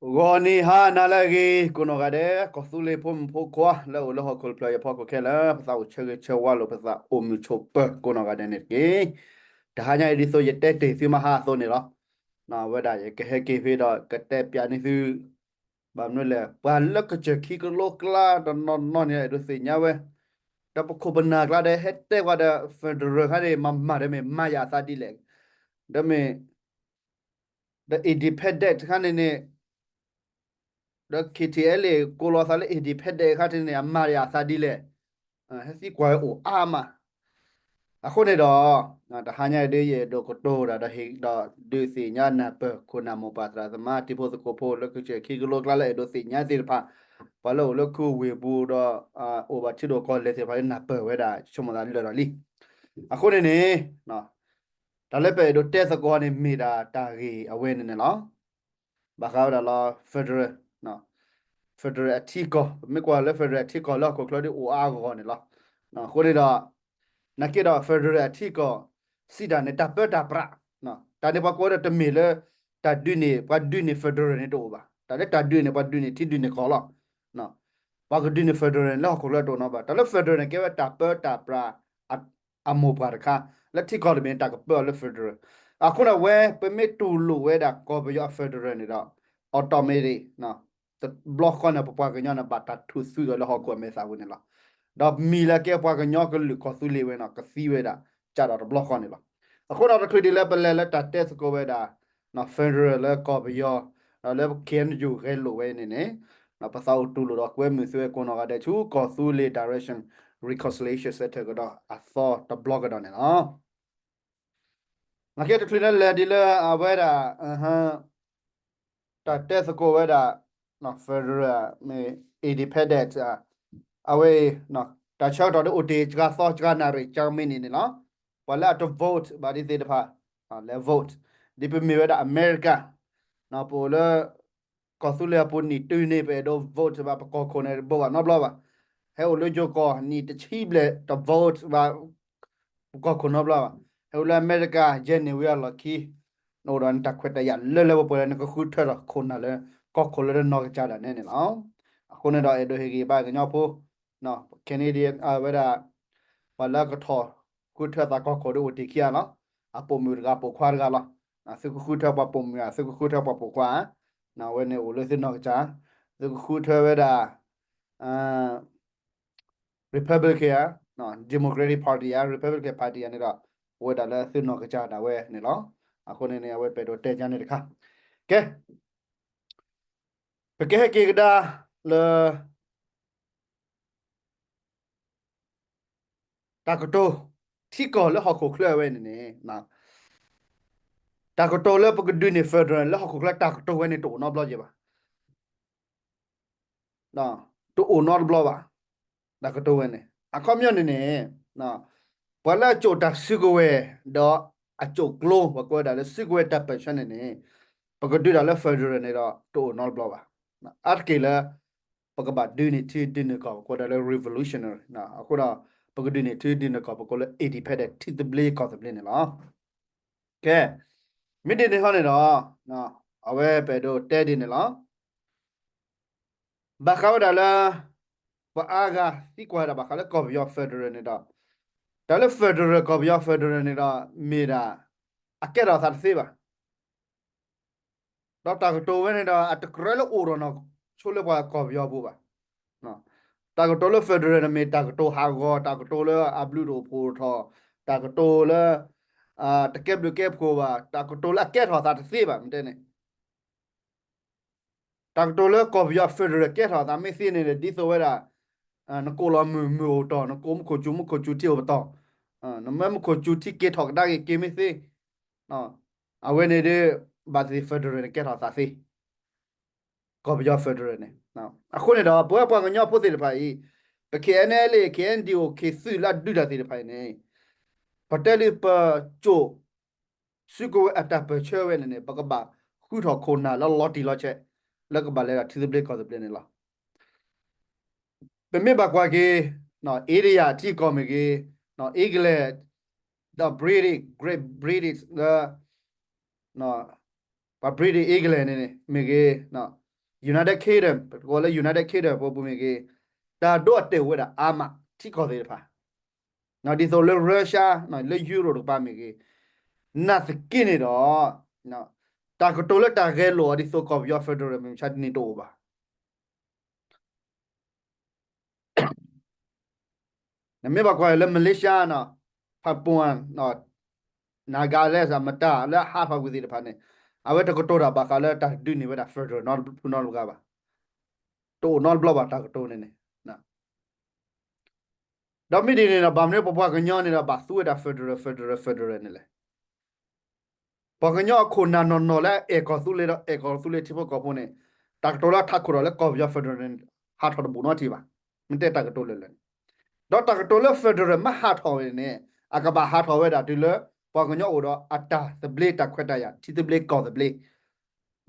ဂီၤနံၤဟါနၤလၢအဂ့ၤ ကိးနီၢ်ဂၤဒဲး ကီၢ်သူလ့ၤဖိမုၣ်ဖိခွါ လၢအအိၣ်လၢဟီၣ်ခိၣ်တဖျၢၣ်အံၤအဖီခိၣ်ခဲလၢာ် ပသးအိၣ်ဆၢဂ့ၤဆၢဝါလိာ်ပသးအိၣ်မုာ်ဆိးပၢၤကိးနီၢ်ဂၤဒဲးန့ၣ်တက့ၢ်. တဟါညါအံၤဒ်သိးယတဲတ့ၢ်သုမဟါအသိးန့ၣ်လီၤ. အဝဲဒၣ်ယကဟဲက့ၤဖဲဒီးကတဲပၠးန့ၢ်သု ဘၣ်မနုၤလဲၣ် ပှၤလၢကစၢၢ်ခံကလိကျါတနီၤနီၤန့ၣ် အဲၣ်ဒိးသ့ၣ်ညါဝဲ ဒီးပခိၣ်ပနၢ်ကျါဒီး ဟဲတဲဝဲဒီး federal ခါန့ၣ် မၤမၤဒီးမ့ၢ်မၤယၤအသးဒ်လဲၣ်, ဒီးမ့ၢ် ဒီး independent ခါန့ၣ်န့ၣ် ဒီး K T L A ကိးလီၤသးလၢ independent ခါန့ၣ်န့ၣ် အမၤယၤအသးဒ်လဲၣ်, ဟဲသံကွၢ်ဝဲအိၣ်အါမး. အဃိန့ၣ်ဒီး တဟါညါအံၤဒ်ယအဲၣ်ဒိးကတိၤတၢ်ဒီးဟ့ၣ်ဒီးဒုးသ့ၣ်ညါနၢ်ပၢၢ်ခိၣ်နၢ်မိၢ်ပၢ်သရၣ်သမါတံၤဖိသကိးဖိလၢကစၢၢ်ခံကလိကျါလၢအဲၣ်ဒိးသ့ၣ်ညါသ့ၣ်တဖၣ်, ပှၤလၢအိၣ်လၢခူဝ့ၢ်ပူၤဒီး အိၣ်ဘၣ်ထံဒိၣ်ကီၢ်လဲၢ်သ့ၣ်တဖၣ်လၢနၢ်ပၢၢ်ဝဲဒၣ် ဆိကမိၣ်သးလၢာ်ဒီးလံ. အဃိန့ၣ်န့ၣ် တၢ်လၢပအဲၣ်ဒိးတဲသကိးန့ၣ် မ့ၢ်ဒၣ်တၢ်ဂ့ၢ်အဝဲန့ၣ်န့ၣ်လီၤ. ဘၣ်ဃးဝဲဒၣ်လီၤ federal, federal အထံကီၢ်, ပမ့ၢ်ကွၢ်လၢ federal အထံကီၢ်လၢဟီၣ်ခိၣ်ချၢဒ်အိၣ်အါအါဂီၢ်ဂီၢ်န့ၣ်လီၤ. အဃိန့ၣ်ဒီး နာ်က့ဒီး federal အထံကီၢ် စံးတၢ်န့ၣ် တၢ်ပၢတၢ်ပြး, တၢ်န့ၣ်ပှၤကိးဝဲဒၣ်တမ့ၢ်လၢ တၢ်ဒုးန့ၢ် ပှၤဒုးန့ၢ် federal န့ၣ်တအိၣ်ဘၣ်. တၢ်လၢတၢ်ဒုးန့ၣ် ပှၤဒုးန့ၢ်ထံဒုးန့ၢ်ကီၢ်လီၤ. ပှၤကဒုးန့ၢ် federal န့ၣ် လၢဟီၣ်ခိၣ်ချၢတအိၣ်နီတဘျီဘၣ်. တၢ်လၢ federal န့ၣ် ကဲဝဲတၢ်ပၢတၢ်ပြး အမိၢ်ပှၢ်တခါ, လၢထံကီၢ်တဘ့ၣ်န့ၣ် တၢ်ကပၢအီၤလၢ federal. အဃိန့ၣ် အဝဲပမ့ၢ်တူၢ်လိာ်ဝဲဒၣ်ကီၢ်ပယီၤအ federal န့ၣ်ဒီး automatic တဘျီဃီန့ၣ် ပပှၤကညီန့ၣ် ဘၣ်တၢ်ထုးသွံအီၤလၢဟီၣ်ခိၣ်အမဲာ်သၣ်ပူၤန့ၣ်လီၤ. ဒီးမ့ၢ်လၢကဲပှၤကညီကလုာ်ကီၢ်သူလ့ၤဝဲန့ၣ် ကသံဝဲဒၣ် ကးဒီးတဘျီဃီန့ၣ်လီၤ. အဃိဒီးတချုးဒ်လၢပလဲၤလၢတၢ်တဲသကိးဝဲဒၣ် federal လၢကီၢ်ပယီၤ ဒီးလၢ K N U ဂဲၤလိာ်ဝဲန့ၣ်န့ၣ် ပသးအိၣ်တူၢ်လိာ်ဒီးကွဲမုာ်သုဝဲကိးနီၢ်ဂၤဒဲးဆူ ကီၢ်သူလ့ၤ Direction Reconciliation Center ကဒီးအသီတဘျီကဒီးန့ၣ်လီၤ. နာ်က့တချုးန့ၣ်လဲၤဒ်လၢအဝဲဒၣ် တၢ်တဲသကိးဝဲဒၣ် federal မ့ၢ် independent အဝဲ တၢ်ဆၢကတီၢ်ဒ်အိၣ်တ့ၢ်စှၤသီစှၤနၣ်ရံၣ် Germany န့ၣ်လီၤ. ပှၤလၢအတ vote ဘၣ်ဒ်သ့ၣ်တဖၣ် လဲၤ vote ဒ်ပမ့ၢ်ဝဲဒၣ် America ပအိၣ်လၢ ကီၢ်သူလ့ၤအပူၤနံၣ်တုၤန့ၣ် ပအဲၣ်ဒိး vote ဘၣ် ပကီၢ်ခိၣ်န့ၣ် တဘိးဘၣ်နီတဘျီဘၣ်. ဟဲအိၣ်လၢယိၤကီၢ်နံၣ်တဆံဘျဲၣ် တ vote ဘၣ် ပကီၢ်ခိၣ်နီတဘျီဘၣ်. ဟဲအိၣ်လၢအမဲရကၤ ယဲၢ်နံၣ်ဝံၤအလီၢ်ခံ နအိၣ်ဒီးနတၢ်ခွဲးတၢ်ယာ်လၢလၢပှဲၤပှဲၤလၢ နကဃုထၢထီၣ်ခိၣ်နၢ်လၢကီၢ်ခိၣ်လၢတနီၤကစၢ်ဒၣ်နဲန့ၣ်လီၤ. အဃိန့ၣ်ဒီး အဲၣ်ဒိးဟ့ၣ်ဂံၢ်ဘါကညီဖိ Canadian အဝဲဒၣ် ပှၤလၢကထီၣ်ဃုထၢသးကီၢ်ခိၣ်ဒ်အိၣ်တ့ၢ်ခံဂၤလီၤ. အပိာ်မုၣ်တဂၤပိာ်ခွါတဂၤလီၤ. သုကဃုထၢပှၤပိာ်မုၣ်ဧါ သုကဃုထၢပှၤပိာ်ခွါဧါ, အဝဲန့ၣ်အိၣ်လၢသုနီၢ်ကစၢ်, သုကဃုထၢဝဲဒၣ် Republican ဧါ, Democratic Party ဧါ, Republican Party ဧါန့ၣ်ဒီး အိၣ်ဝဲဒၣ်လၢသုနီၢ်ကစၢ်ဒၣ်ဝဲန့ၣ်လီၤ. အဃိန့ၣ်န့ၣ် အဝဲပအဲၣ်ဒိးတဲညါန့ၣ်တခါ. ကဲ ပကဟဲက့ၤကဒါလၢ တၢ်ကတိၤ ထံကီၢ်လၢဟီၣ်ခိၣ်ချၢအဝဲန့ၣ်န့ၣ်, တၢ်ကတိၤလၢပကဒုးန့ၢ် federal လၢဟီၣ်ခိၣ်ချၢ တၢ်ကတိၤဝဲန့ၣ် တအိၣ်နီတဘျီက့ၤဘၣ်. တအိၣ်နီတဘျီဘၣ်. တၢ်ကတိၤဝဲန့ၣ် အခီပညီန့ၣ်န့ၣ် ပှၤလၢအကိာ်တၢ်စုကဝဲၤ ဒီးအကိာ်ကျိ ပှၤကိးဝဲဒၣ်လၢစုကဝဲၤတၢ်ပၢၢ်ဆၢန့ၣ်န့ၣ် ပကဒုးတၢ်လၢ federal န့ၣ်ဒီး တအိၣ်နီတဘျီဘၣ်. အါတက့ၢ်လၢ ပကဘၣ်ဒုးန့ၢ်ထံဒုးန့ၢ်ကီၢ် ပကိးဒၣ်လၢ revolutionary အဃိဒီး ပကဒုးန့ၢ်ထံဒုးန့ၢ်ကီၢ် ပကိးလၢ independent ထံသဘျ့ကီၢ်သဘျ့န့ၣ်လီၤ. ကဲ မ့ၢ်ဒ်န့ၣ်ဟီန့ၣ်ဒီး အဝဲပအဲၣ်ဒိးတဲဒ်န့ၣ်လီၤ. ဘၣ်ဃးဝဲဒၣ်လၢ ပှၤအါဂၤသံကွၢ်ဒၣ်ဘၣ်ဃးလၢကီၢ်ပယီၤ federal န့ၣ်ဒီး တၢ်လၢ federal ကီၢ်ပယီၤ federal န့ၣ်ဒီး မ့ၢ်ဒၣ် အကဲထီၣ်သးတသ့ဘၣ်. ဒီးတၢ်ကတိၤဝဲန့ၣ်ဒီး အတကြၢးလၢအိၣ်ဒီးနီၢ်ဆိလၢပှၤကီၢ်ပယီၤပူၤဘၣ်. တၢ်ကတိၤလၢ federal န့ၣ်မ့ၢ်တၢ်ကတိၤဟးဂီၤ, တၢ်ကတိၤလၢအဘျုးတအိၣ်ဖှိၣ်ထီၣ်, တၢ်ကတိၤလၢ တကဲဘျုးကဲဖှိၣ်ဘၣ်, တၢ်ကတိၤလၢအကဲထီၣ်သးတသ့ဘၣ် မ့ၢ်တဲန့ၣ် တၢ်ကတိၤလၢကီၢ်ပယီၤ federal ကဲထီၣ်သးမ့ၢ်သ့န့ၣ် ဒ်သိးဝဲဒၣ် နကိးလီၤမုၢ်မုၢ်အိၣ်ပတီၢ်, နကိးမူခိၣ်စူၤမူခိၣ်စူၤထံအိၣ်ပတီၢ်, နမၢမူခိၣ်စူၤထံက့ၤထီၣ်ကဒါက့ၤက့ၤမ့ၢ်သ့, အဝဲန့ၣ်ဒ် ဘၣ်သ့ၣ်သ့ၣ် federal န့ၣ်ကဲထီၣ်သးသ့, ကီၢ်ပယီၤ federal န့ၣ်. အဃိန့ၣ်ဒီး ပဝဲပှၤကညီဖိသ့ၣ်တဖၣ်အံၤ ပ K N L A, K N D O, ခ့သုးလၢအဒုးတၢ်သ့ၣ်တဖၣ်အံၤန့ၣ် ပတဲလံပကိာ် စုကဝဲၤအတၢ်ပၢၢ်ဆၢဝဲန့ၣ်န့ၣ် ပကဘၣ်ဃုထီၣ်ခိၣ်နၢ်လၢလီၤတံၢ်လီၤဆဲး လၢကဘၣ်လဲၤဒၣ်ထံသဘျ့ကီၢ်သဘျ့န့ၣ်လီၤ. ပမ့ၢ်ဘၣ်ကွၢ်က့ၤ India ထံကီၢ်မ့ၢ်ဂ့ၤ, England, ဒီး British, Great British လၢ ပှၤ British England န့ၣ်န့ၣ်မ့ၢ်ဂ့ၤ, United Kingdom ပကိးလၢ United Kingdom ပူၤမ့ၢ်ဂ့ၤ, တၢ်ဒိၣ်အတဲာ်ဝဲဒၣ်အါမး ထံကီၢ်သ့ၣ်တဖၣ်, ဒ်သိးလၢ Russia လၢ Europe တကပၤမ့ၢ်ဂ့ၤ, နာ်သက့န့ၣ်ဒီး တၢ်ကတိၤလၢတၢ်ဂဲၤလိာ်အီၤဒ်သိးကီၢ်ပယီၤ federal မုၢ်မဆါတနံၤတအိၣ်ဘၣ်. နမ့ၢ်ဘၣ်ကွၢ်လၢ Malaysia နီၤ, Papua နီၤ, Naga လၢမတၤလၢအဟးထီၣ်ကွံာ်သ့ၣ်တဖၣ်န့ၣ်, အဝဲတကတိၤတၢ်ဘၣ်ဃးလၢတၢ်ဒုးန့ၢ်ဝဲဒၣ် federal နီတဘျီဘၣ်, တအိၣ်နီတဘျီဘၣ်တၢ်ကတိၤန့ၣ်န့ၣ်. ဒီးမ့ၢ်ဒ်န့ၣ်ဒီး ဘၣ်မနုၤပပှၤကညီန့ၣ်ဒီး ဘၣ်သူဝဲဒၣ် federal federal federal န့ၣ်လဲၣ်. ပှၤကညီအခိၣ်နၢ်နီၢ်နီၢ်လၢအဲၣ်ကီၢ်သူလ့ၤဒီးအဲၣ်ကီၢ်သူလ့ၤထံဖိကီၢ်ဖိန့ၣ်, တၢ်ကတိၤလၢထးခိၣ်ဒီးလၢကီၢ်ပယီၤ federal န့ၣ် ဟးထီၣ်တဘူၣ်နီတထံၣ်ဘၣ်, မ့ၢ်တဲတၢ်ကတိၤလၢာ်လၢာ်န့ၣ်. ဒီးတၢ်ကတိၤလၢ federal မ့ၢ်ဟးထီၣ်ဝဲန့ၣ်, အကဘၣ်ဟးထီၣ်ဝဲဒၣ်တုၤလၢ ပှၤကညီအိၣ်ဒီးအတၢ်သဘျ့တၢ်ခွဲးတၢ်ယာ် ထံသဘျ့ကီၢ်သဘျ့,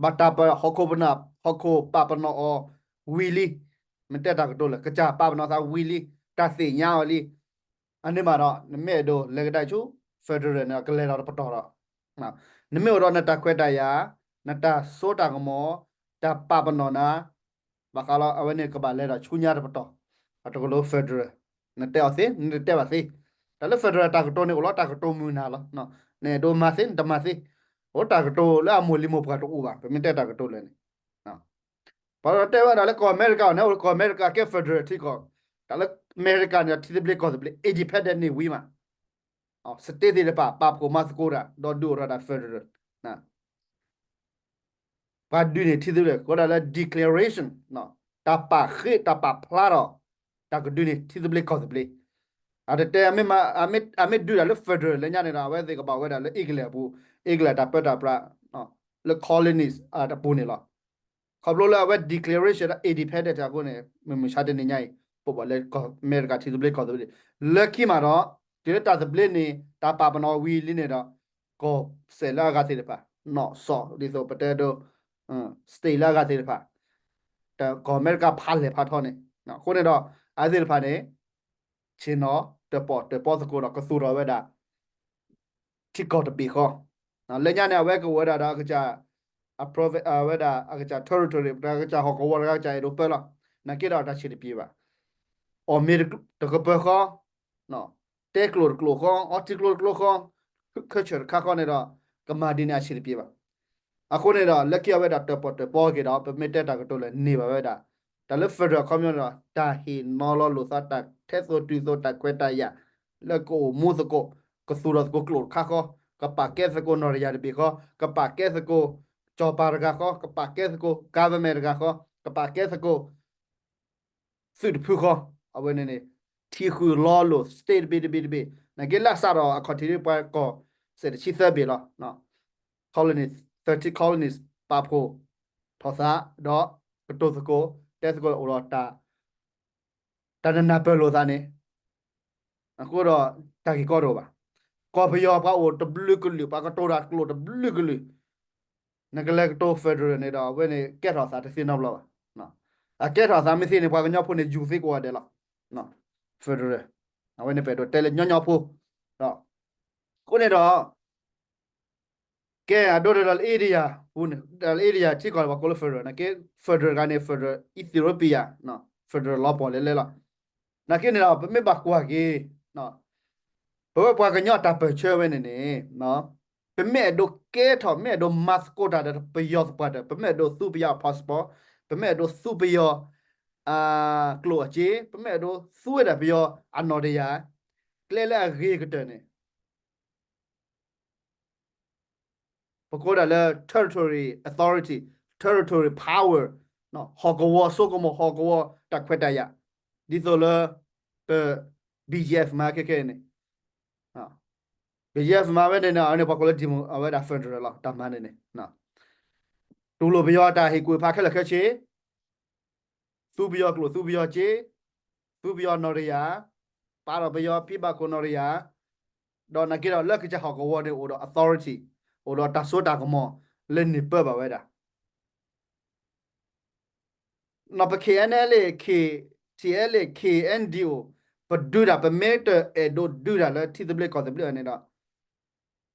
ဘၣ်တၢ်ပာ်ဟီၣ်ခိၣ်ပနၢ် ဟီၣ်ခိၣ်ပာ်ပနီၣ်အီၤဝံၤလံ, မ့ၢ်တဲတၢ်ကတိၤလၢာ် ကစၢ်ပာ်ပနီၣ်သးဝံၤလံ, တၢ်သ့ၣ်ညါအီၤလံ. အန့ၣ်မးဒီး နမ့ၢ်အဲၣ်ဒိးလဲၤကဒါဆူ federal န့ၣ်ဒီး ကလဲၤဒီးတပတီၢ်ဒီး, နမ့ၢ်အိၣ်ဒီးနတၢ်ခွဲးတၢ်ယာ်, နတၢ်စိတၢ်ကမီၤ, တၢ်ပာ်ပနီၣ်နၤ, ဘၣ်ဃးလီၤ အဝဲန့ၣ်ကဘၣ်လဲၤဒီးဆူညါတပတီၢ်, အတကလိၤ federal နတဲအီၤသ့ နတတဲဘၣ်သ့. တၢ်လၢ federal တၢ်ကတိၤန့ၣ် အိၣ်လီၤတၢ်ကတိၤမုၢ်နၤလီၤ. နအဲၣ်ဒိးမၤသ့ နတမၤသ့, အိၣ်တၢ်ကတိၤလၢအမိၢ်လံၤမိၢ်ပှၢ်တအိၣ်ဘၣ်, ပမ့ၢ်တဲတၢ်ကတိၤလၢာ်န့ၣ် ပှၤတဲဝဲဒၣ်လၢကီၢ်အမဲရကၤန့ၣ် အိၣ်ကီၢ်အမဲရကၤကဲ federal ထံကီၢ်, တၢ်လၢအမဲရကၤန့ၣ်ဒီး ထံသဘျ့ကီၢ်သဘျ့ independent န့ၣ်ဝံၤမး, state သ့ၣ်တဖၣ် ပာ်ဖှိၣ်မၤသကိးတၢ် ဒီးဒုးအိၣ်ထီၣ်တၢ် federal ပှၤဒုးန့ၢ်ထံသဘျ့ ကိးဒၣ်လၢ declaration တၢ်ပာ်ဃ့ၢ် တၢ်ပာ်ဖျါထီၣ် တၢ်ကဒုးန့ၢ်ထံသဘျ့ကီၢ်သဘျ့. အတတဲ အမ့ၢ်ဒုးတၢ်လၢ federal လၢညါန့ၣ်ဒီး အဝဲသ့ၣ်ကဘၣ်ဝဲဒၣ်လၢ England အပူၤ, England တၢ်ပၢတၢ်ပြး လၢ colonies အပူၤန့ၣ်လီၤ. ခီဖျိလၢအဝဲ declaration ဒီး independent အဃိန့ၣ် မုၢ်မဆါတနံၤညါအံၤ ပဘၣ်လၢကီၢ်အမဲရကၤထံသဘျ့ကီၢ်သဘျ့ လၢခံမးဒီး တုၤလၢတၢ်သဘျ့န့ၣ် တၢ်ပာ်ပနီၣ်ဝံၤလံန့ၣ်ဒီး ကီၢ်စဲၣ်လၢအဂၤသ့ၣ်တဖၣ် နီၣ်စီၣ် ဒ်သိးပတဲဒိ state လၢအဂၤသ့ၣ်တဖၣ် ကီၢ်အမဲရကၤဖးလဲၢ်ဖးထီန့ၣ် အဃိန့ၣ်ဒီး အဝဲသ့ၣ်တဖၣ်န့ၣ် ဆ့ၣ်နီၤတၢၣ်ပီၣ်တၢၣ်ပီသကိးဒီးကသူၣ်ထီၣ်ဝဲဒၣ် ထံကီၢ်တဘ့ၣ်ဃီ, လၢညါန့ၣ် အဝဲကအိၣ်ဝဲဒၣ်ဒီးအကစၢ် အ province ဝဲဒၣ်အကစၢ် territory တဂၤ အကစၢ်ဟီၣ်ကဝီၤတဂၤ အကစၢ်အဲၣ်ဒိးပၢလီၤ, နာ်က့ဒီးတၢ်ဆံၣ်တပျ့ၤဘၣ်, အီၣ်မ့ၤတကပၢၤဃီ, တဲကျိာ်တကျိာ်ဃီ, အီထံကျိတကျိာ်ဃီ, ခၢၣ်ဆၢၣ်တခါဃီန့ၣ်ဒီး ကမၤဒ်န့ၣ်အဆံၣ်တပျ့ၤဘၣ်. အဃိန့ၣ်ဒီး လၢခံအဝဲဒၣ်တၢၣ်ပီၣ်တၢၣ်ပီက့ၤဒီး ပမ့ၢ်တဲတၢ်ကတိၤလၢာ်န့ၢ်ဘၣ်ဝဲဒၣ် တၢ်လၢ federal အခီပညီန့ၣ်ဒီး တၢ်ဟ့ၣ်နီၤလီၤလိာ်သး တၢ်ထဲသိးတုၤသိး တၢ်ခွဲးတၢ်ယာ် လၢကအိၣ်မူသကိး ကသူၣ်ထီၣ်သကိးကျိာ်တခါဃီ, ကပာ်ကဲသကိးနီၣ်တယၢ်တဘ့ၣ်ဃီ, ကပာ်ကဲသကိး စီၤပၤတဂၤဃီ, ကပာ်ကဲသကိး government တဂၤဃီ, ကပာ်ကဲသကိး သုးတဖုဃီ, အဝဲန့ၣ်န့ၣ် ထံဃုာ်လီၤလိာ် state တဘ့ၣ်တဘ့ၣ်တဘ့ၣ် နာ်က့လၢအစးထီၣ်အခီၣ်ထံးဒ်ပှၤကီၢ် စဲးတဆံသၢဘ့ၣ်လီၤ. colony, thirteen colonies ပာ်ဖှိၣ်ထီၣ်သး ဒီးကတိၤသကိး တဲသကိးအိၣ်ဒီး တၢ်နနၢ်ပၢၢ်လိာ်သးန့ၣ် အဃိဒီး တၢ်ဂ့ၢ်ကီတအိၣ်ဘၣ်. ကီၢ်ပယီၤပှၤအိၣ်တဘျုးကလုာ် ပှၤကတိၤတၢ်ကျိာ်တဘျုးကလုာ် နကလဲၤကတိၤ federal န့ၣ်ဒီး အဝဲန့ၣ်ကဲထီၣ်သးတသ့နီတဘျီဘၣ်. အကဲထီၣ်သးမ့ၢ်သ့န့ၣ် ပှၤကညီဖိန့ၣ် ယူၤသ့ကိးဂၤဒဲးလီၤ. federal အဝဲန့ၣ်ပအဲၣ်ဒိးတဲလၢညီညီဖိ ဒီး အဃိန့ၣ်ဒီး ကဲအဒိန့ၣ်ဒီးလၢ India ပူၤန့ၣ် လၢ India ထံကီၢ်န့ၣ် ပှၤကိးလၢ federal နာ်က့ federal တဂၤန့ၣ် federal Ethiopia federal လီၤပှီၢ်လဲၤလဲၤလီၤ. နာ်က့န့ၣ်ဒီး ပမ့ၢ်ဘၣ်ကွၢ်က့ၤ ပဝဲပှၤကညီအတၢ်ပၢၢ်ဆၢဝဲန့ၣ်န့ၣ် ပမ့ၢ်အဲၣ်ဒိးကဲထီၣ် မ့ၢ်အဲၣ်ဒိးမၤသကိးတၢ်ဒီးပယီၤသပှၢ်တၢၢ် ပမ့ၢ်အဲၣ်ဒိးသူပယီၤ passport ပမ့ၢ်အဲၣ်ဒိးသူပယီၤ ကျိၣ်အစ့ ပမ့ၢ်အဲၣ်ဒိးသူဝဲဒၣ်ပယီၤအနီၣ်တယၢ် ကျဲလၢအဂ့ၤကတၢၢ်န့ၣ် ပကိးဒၣ်လၢ territory authority, territory power, ဟီၣ်ကဝီၤစိကမီၤ ဟီၣ်ကဝီၤတၢ်ခွဲးတၢ်ယာ် ဒ်သိးလၢ ပ BGF မၤခဲခဲအံၤန့ၣ် BGF မၤဝဲန့ၣ်န့ၣ် အန့ၣ်ပှၤကိးလၢ demo အဝဲဒၣ် federal လီၤ တၢ်မၤန့ၣ်န့ၣ် တူၢ်လိာ်ပယီၤတၢ်ဟ့ၣ်ကူၣ်ဖးခဲလၢာ်ခဲဆ့ သူပယီၤကျိၣ်သူပယီၤစ့ သူပယီၤနီၣ်တယၢ် ပာ်ထီၣ်ပယီၤဖံဘၣ်ခိၣ်နီၣ်တယၢ် ဒီးနာ်က့ဒီးလၢကစၢ်ဟီၣ်ကဝီၤန့ၣ်အိၣ်ဒီး authority အိၣ်ဒီးတၢ်စိတၢ်ကမီၤလၢန့ၢ်ပၢဘၣ်ဝဲဒၣ် နီၢ်ပ KNLA, KTLA, KNDO ပဒုးတၢ် ပမ့ၢ်တအဲၣ်ဒိးဒုးတၢ်လၢထံသဘျ့ကီၢ်သဘျ့အန့ၣ်ဒီး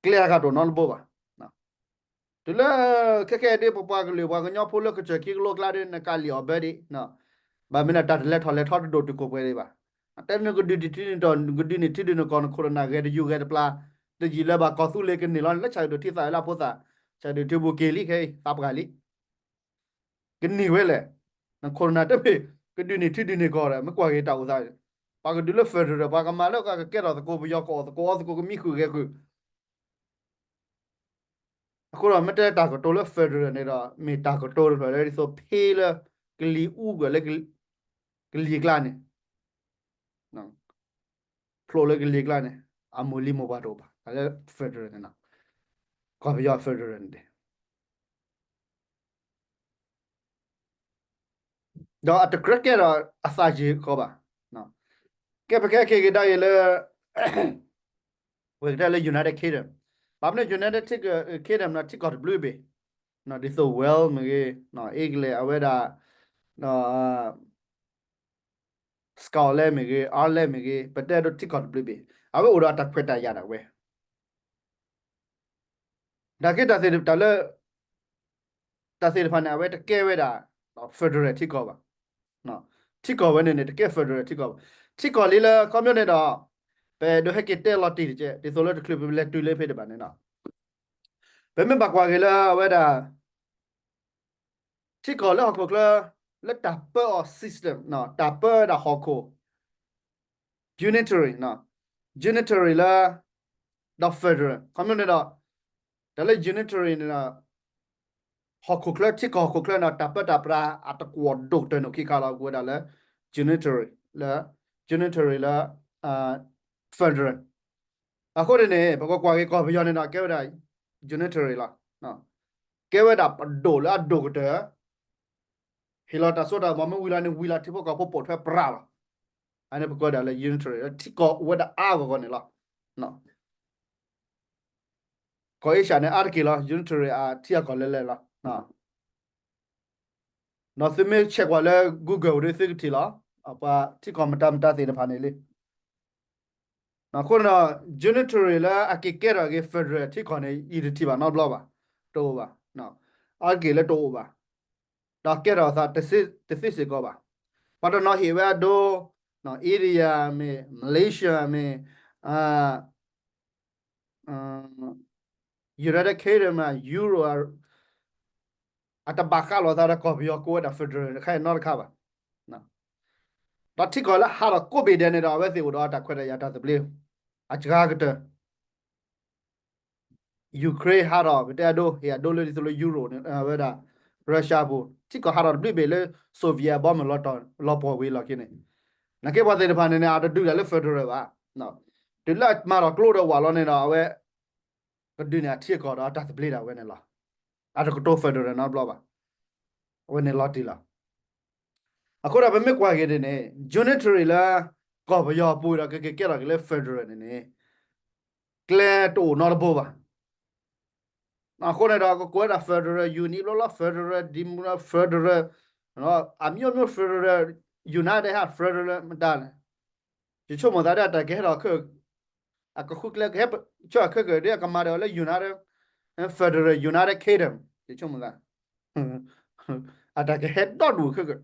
ကျဲအဂၤတအိၣ်နီတဘိဘၣ်. တုၤလၢ ခဲခဲအံၤဒ် ပပှၤကလုာ်ပှၤကညီဖိလၢကစၢၢ်ခံကလိကျါဒ် နကးလံာ်အီၤဘၢဒံး, ဘၣ်မနုၤတၢ်တလဲၤထီၣ်လဲၤထီတဒိၣ်တုာ်ခိၣ်ပှဲၤဒံးဘၣ်. တဲနကဒုးန့ၢ်ထံဒုးန့ၢ်ကီၢ် နကဒုးန့ၢ်ထံဒုးန့ၢ်ကီၢ် နခိၣ်နၢ်ဂဲၤတယုၢ်ဂဲၤတပျၢ်, တယံာ်လၢၤဘၣ်ကီၢ်သူလ့ၤကန့ၢ်လီၤန့ၣ် လၢဆၣ်ဒုးထံသးလၢအဖိသၣ်, ဆၣ်ဒုးထံဘူၣ်က့ၤလံခဲအံၤ သးပှၢ်လံ ကန့ၢ်ဝဲလဲၣ်. နခိၣ်နၢ်တမ့ၢ် ကဒုးန့ၢ်ထံဒုးန့ၢ်ကီၢ်ဒီး မ့ၢ်ကွၢ်က့ၤတၢ်အိၣ်သး, ပှၤကဒုးလၢ federal ပှၤကမၤလၢကကဲထီၣ်သကိးပယီၤ ကအီၣ်သကိးအီသကိး ကမံဃုာ်ဂဲၤဃုာ် အဃိဒီး မ့ၢ်တဲတၢ်ကတိၤလၢ federal န့ၣ်ဒီး မ့ၢ်တၢ်ကတိၤတဖျၢၣ်လၢဒ်သိးဖ့လၢ ကလံၤအူကွံာ်လၢ ကလံၤကျါန့ၣ်, ဖျိးလၢကလံၤကျါန့ၣ် အမိၢ်လံၤမိၢ်ပှၢ်တအိၣ်ဘၣ် လၢ federal န့ၣ်, ကီၢ်ပယီၤ federal န့ၣ် ဒီးအတကြၢးကဲထီၣ်အသးယံာ်ဃီဘၣ်. ကဲပကဲက့ၤကဒါက့ၤလၢ ဝဲကတဲလၢ United Kingdom, ဘၣ်မနုၤ United Kingdom န့ၣ် ထံကီၢ်တဘျုးဘ့ၣ်, ဒ်သိး Wales မ့ၢ်ဂ့ၤ, England အဝဲဒၣ် Scotland မ့ၢ်ဂ့ၤ, Ireland မ့ၢ်ဂ့ၤ, ပတဲဒိးထံကီၢ်တဘျုးဘ့ၣ်, အဝဲအိၣ်ဒီးအတၢ်ခွဲးတၢ်ယာ်ဒၣ်ဝဲ တၢ်က့တၢ်သ့ၣ်တဖၣ်လၢ တၢ်သ့ၣ်တဖၣ်န့ၣ် အဝဲတကဲဝဲဒၣ် federal ထံကီၢ်ဘၣ်. ထံကီၢ်ဝဲန့ၣ်န့ၣ် တကဲ federal ထံကီၢ်ဘၣ်. ထံကီၢ်လံလၢ ခီပညီန့ၣ်ဒီး ပအဲၣ်ဒိးဟဲက့ၤတဲလီၤတံၢ်တက့ၢ် ဒ်သိးလၢတချုးပလဲၤတုၤလၢဖဲတဘၣ်န့ၣ်ဒီး ပမ့ၢ်ဘၣ်ကွၢ်က့ၤလၢအဝဲဒၣ် ထံကီၢ်လၢဟီၣ်ခိၣ်ချၢ လၢတၢ်ပၢအီၤ system တၢ်ပၢဝဲဒၣ်ဟီၣ်ခိၣ် unitary, unitary လၢ ဒီး federal ခီမ့ၢ်န့ၣ်ဒီး တၢ်လၢ unitary န့ၣ်ဒီး ဟီၣ်ခိၣ်ချၢ ထံကီၢ်ဟီၣ်ခိၣ်ချၢန့ၣ် တၢ်ပၢတၢ်ပြးအတကွီၢ်ဒိၣ်ကတၢၢ်န့ၣ် ခံခါလီၤ ကွဲးဝဲဒၣ်လၢ unitary လၢ unitary လၢ federal အဃိန့ၣ်န့ၣ် ပကကွၢ်က့ၤကီၢ်ပယီၤန့ၣ်ဒီး ကဲဝဲဒၣ် unitary လီၤ. ကဲဝဲဒၣ်ပဒိၣ်လၢအဒိၣ်ကတၢၢ် ဟ့ၣ်လီၤတၢ်စိတၢ်ကမီၤ မ့ၢ်ဝံၤလီၤန့ၣ် ဝံၤလီၤ ထံဖိကီၢ်ဖိပိာ်ထွဲပြးလီၤ. အန့ၣ်ပကွၢ်ဒၣ်လၢ unitary လၢထံကီၢ်အိၣ်ဝဲဒၣ်အါဂီၢ်ဂီၢ်န့ၣ်လီၤ. ကီၢ်အ့ရှၢၣ်န့ၣ် အါတက့ၢ်လီၤ unitary အထံအကီၢ်လဲၤလဲၤလီၤ. ဒီးသုမ့ၢ်ဆဲးကွၢ်လၢ Google ဒ်သုကထံၣ်လီၤ ပှၤထံကီၢ်မတၤမတၤသ့ၣ်တဖၣ်န့ၣ်လံ. အဃိန့ၣ်ဒီး unitary လၢအက့ၤကဲထီၣ်က့ၤ federal ထံကီၢ်န့ၣ် ယံာ်တထံၣ်ဘၣ်နီတဘျီဘၣ်, တအိၣ်ဘၣ်, အါတက့ၢ်လၢတအိၣ်ဘၣ်, ဒီးကဲထီၣ်အသးတသ့စ့ၢ်ကီးဘၣ်. ပှၤတနီၤဟ့ၣ်ဝဲအဒိ India မ့ၢ် Malaysia မ့ၢ် United Kingdom မ့ၢ် Euro အတဘၣ်ဃးလိာ်သးဒီးကီၢ်ပယီၤကိးဝဲဒၣ် federal တခါအံၤနီတခါဘၣ်. ဒီးထံကီၢ်လၢဟးထီၣ်ကိးဘ့ၣ်ဒဲးန့ၣ်ဒီး အဝဲသ့ၣ်အိၣ်ဒီးတၢ်ခွဲးတၢ်ယာ်တၢ်သဘျ့ အစှၤကတၢၢ် Ukraine ဟးထီၣ် ပတဲအဒိ ဟ့ၣ်အဒိလၢဒ်သိးလၢ Europe န့ၣ် အဝဲဒၣ် Russia ပူၤ ထံကီၢ်ဟးထီၣ်တဘျုးဘ့ၣ်လၢ Soviet အဘီမုၢ်လီၤပှီၢ်ဝံၤလီၢ်ခံန့ၣ်, နာ်က့ပှၤသ့ၣ်တဖၣ်န့ၣ်န့ၣ် အတဒုးတၢ်လၢ federal ဘၣ်. တုၤလၢအမၤထီၣ်ကျိဒီးဝးလီၤန့ၣ်ဒီး အဝဲ ကဒုးန့ၢ်အထံအကီၢ်ဒီးတၢ်သဘျ့ဒၣ်ဝဲန့ၣ်လီၤ. အတကတိၤ federal နီတဘျီဘၣ်. အဝဲန့ၣ်လီၤတံၢ်လီၤ. အဃိဒီးပမ့ၢ်ကွၢ်က့ၤန့ၣ်န့ၣ် unitary လၢ ကီၢ်ပယီၤအပူၤဒီး ကက့ၤကဲထီၣ်က့ၤလၢ federal န့ၣ်န့ၣ် ကျဲတအိၣ်နီတဘိဘၣ်. အဃိန့ၣ်ဒီး ကကိးဝဲဒၣ် federal unit ဘျီလီၤ federal democracy federal အမျိုးမျိုး federal united ဟး federal မတၤန့ၣ် ယဆိကမိၣ်သးဒ်အတၢ်ကဟဲထီၣ် အကဃုကျဲကဟဲ ဆၢအခဲကၢၣ်ဒ်အကမၤဒီးလၢ United Federal United Kingdom ယဆိကမိၣ်သး အတၢ်ကဟဲဒီဒူၣ်ခဲကၢၣ်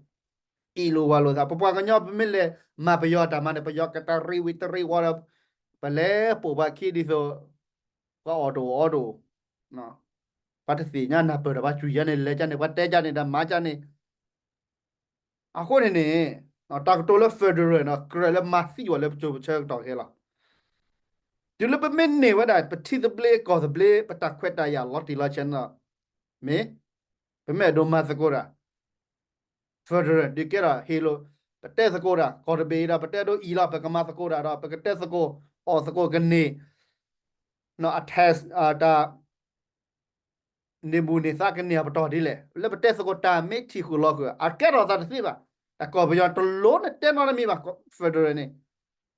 အ့ၣ်လိာ်ဝၤလိာ်သး ပပှၤကညီပမ့ၢ်လဲၤမၤပယီၤအတၢ်မၤန့ၣ် ပယီၤကတရံးဝံၤတရံးဝီၤဒီး ပလဲၤပိာ်ပှၤခံဒ်သိး ပှၤအီၣ်တအိၣ်အီတအိၣ် ပှၤတသ့ၣ်ညါနၢ်ပၢၢ်ဒီး ပှၤကွံာ်ယါန့ၣ် လဲၤကၢ်န့ၣ် ပှၤတဲကၢ်န့ၣ်ဒီး မၤကၢ်န့ၣ် အဃိန့ၣ်န့ၣ် တၢ်ကတိၤလၢ federal န့ၣ် ကြၢးလၢမၤသံဝဲလၢပစိၤပဆၢကတီၢ်ခဲလီၤ. တုၤလၢပမ့ၢ်န့ၢ်ဝဲဒၣ် ပထံသဘျ့ကီၢ်သဘျ့ ပတၢ်ခွဲးတၢ်ယာ်လီၤတံၢ်လီၤဆဲးန့ၣ်ဒီး မ့ၢ် ပမ့ၢ်အဲၣ်ဒိးမၤသကိးတၢ် federal ဒုးကဲထီၣ်ဟ့ၣ်လိာ် ပတဲသကိးတၢ် ကီၢ်တဘ့ၣ်အံၤဒီး ပတဲဒိအံၤလီၤ ပကမၤသကိးတၢ်ဒီး ပကတဲသကိး အီၣ်သကိးကန့ၢ် အ tax တၢ် န့ၢ်ဘူၣ်န့ၢ်သါကန့ၢ်အပတီၢ်ဒ်လဲၣ် လၢပတဲသကိးတၢ်မ့ၢ်ထံၣ်ဃုာ်လီၤဃုာ် အကဲထီၣ်သးတသ့ဘၣ်. တၢ်ကီၢ်ပယီၤတလိၣ်နတဲနီတမံၤဘၣ် federal န့ၣ်